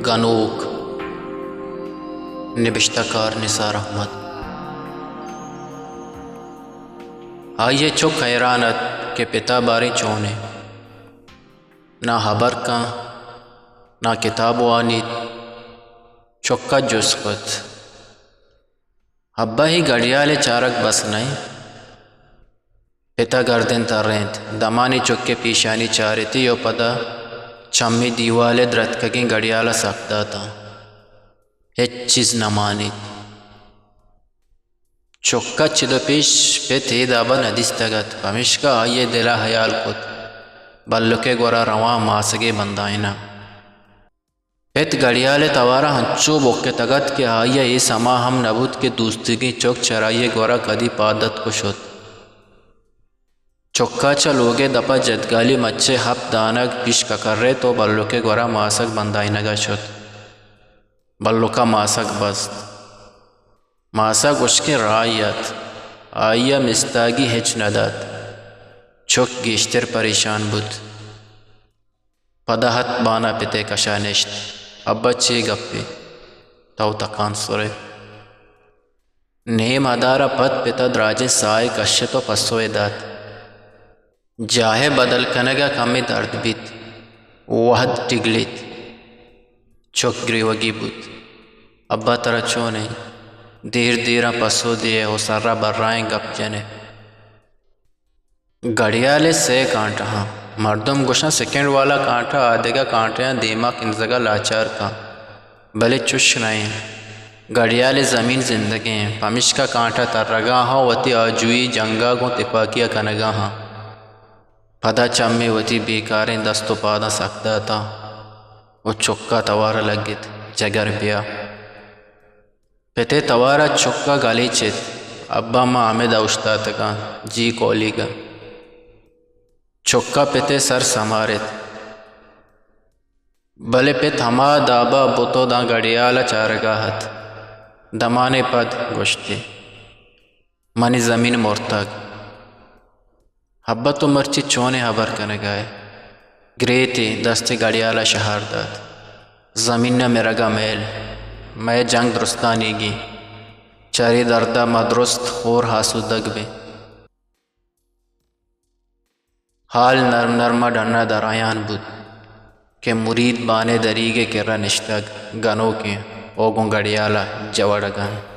گنوک، نبشتہ کار نثار احمد۔ آئی ءِ چک حیران اَت کہ پتا باریں چون اِنت، نہ ہبر کنت، نہ کتاب وانیت۔ چک ءَ جست کت، ابا، اے گڑیال ءِ چارگ بس نہ اِنت؟ پت ءَ گردن ترینت، دمانے چک ءِ پیشانی چارتی ءُ پدا چمی دیوال ءِ درتکگیں گڑیال ءَ سک داتاں۔ ہچ چیز نہ مانیت۔ چک ءَ چد ءُ پیش پت اے داب ءَ نہ دیستگ اَت، پمیشکا آئی ءِ دل ءَ ہیال کت، بلک ءِ گور ءَ رواں ماسگے بندائیناں۔ پت گڑیال ءِ توار ءَ انچو بکتگ اَت کہ آئی ءَ اے سما ہم نہ بوت کہ دوستیگیں چک چرائی ءِ گور ءَ کدی پاد اتک ءُ شت۔ چک ءَ چہ لوگ ءِ دپ ءَ جدگالی مچ ءِ ہپت دانگ پیش ککرت ءُ بلک ءِ گور ءَ ماسگ بندائینگ ءَ شت۔ بلک ءَ ماسگ بست۔ ماسگ ہشکیں راہے اَت۔ آئی ءَ مستاگی ہچ نہ دات۔ چک گیشتر پریشان بوت۔ پدا ہت بان ءَ پت ءِ کش ءَ نشت۔ ابا، چے گپے؟ تو تکانسر ئے۔ نیم ادار ءَ پد پت ءَ دراجیں ساہے کشت ءُ پسوے دات۔ جاہ ءِ بدل کنگ ءَ کمے درد بیت، وہد ٹگلیت۔ چک گریوگی بوت۔ ابا، ترا چون اِنت؟ دیر دیراں پسو دئے ءُ سر ءَ برائیں گپ جن ئے۔ گڑیال ءِ سئے کانٹہاں۔ مردم گوشاں سیکنڈ والا کانٹہ آدگہ کانٹہاں دیما کنزگ ءَ لاچار کنت، بلے چش نہ اِنت۔ گڑیال ءِ زمین زندگیں، پمیشکا کانٹہ ترگا ہاں، وتی آجوئی جنگا گوں تپاکی ءَ کنگا ہاں۔ پدا چمے وتی بیکاریں دست ءُ پاداں سک داتاں ءُ چک ءَ توار ءَ لگت، جگر بیا۔ پت ءِ توار ءَ چک ءَ گلیچت، ابا، ما ہمدا اوشتاتگاں، جی کولیگ ءَ۔ چک ءَ پت ءِ سر سمارت، بلے پت ہما داب ءَ بوت ءُ داں گڑیال ءَ چارگ ءَ اَت۔ دمانے پد گوشت ئے، منی زمین مرتگ۔ ابا، تو مرچی چونیں ہبر کنگ ءَ ئے؟ گریت ئے، دست ءِ گڑیال ءَ شہار دات۔ زمین ءِ مرگ ءَ میل، مئے جنگ درستانیگی۔ چرے درد ءَ ما درست ہور آسودگ بیں۔ ہال نرم نرم ءَ ڈن ءَ درایان بوت کہ مرید بان ءِ دریگ ءِ کرا نشتگ، گنوکیں ءُ گوں گڑیال ءَ جوڑگ ءَ اِنت۔